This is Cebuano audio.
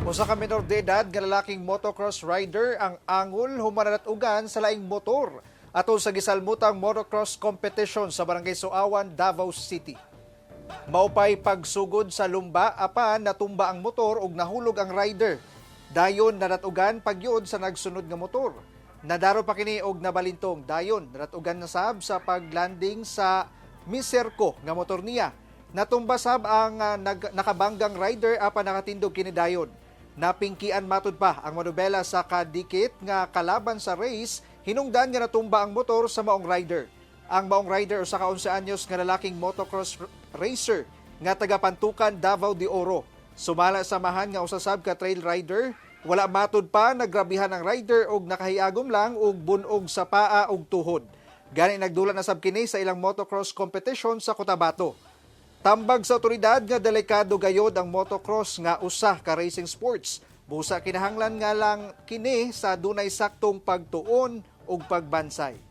Usa ka menor de edad nga lalaking motocross rider ang angol human nadatugan sa laing motor atol sa gisalmutang motocross competition sa Barangay Suawan, Davao City. Maupay pagsugod sa lumba apan natumba ang motor ug nahulog ang rider. Dayon nadatugan pagyud sa nagsunod nga motor. Nadaro pa kini og nabalintong, dayon nadatugan na sab sa paglanding sa miserko nga motor niya. Natumba sab ang nakabanggang rider apan nakatindog kini dayon. Napingkian matud pa ang manubela sa kadikit nga kalaban sa race hinungdan nga natumba ang motor sa maong rider. Ang maong rider, usa ka 11 anyos nga lalaking motocross racer nga taga Pantukan, Davao de Oro. Sumala sa amahan nga usa sab ka trail rider, wala matud pa nagrabihan ang rider og nakahiagom lang og bunog sa paa ug tuhod. Gani nagdula na sab kini sa ilang motocross competition sa Cotabato. Tambag sa otoridad nga delikado gayod ang motocross nga usa ka racing sports. Busa kinahanglan nga lang kini sa dunay saktong pagtuon ug pagbansay.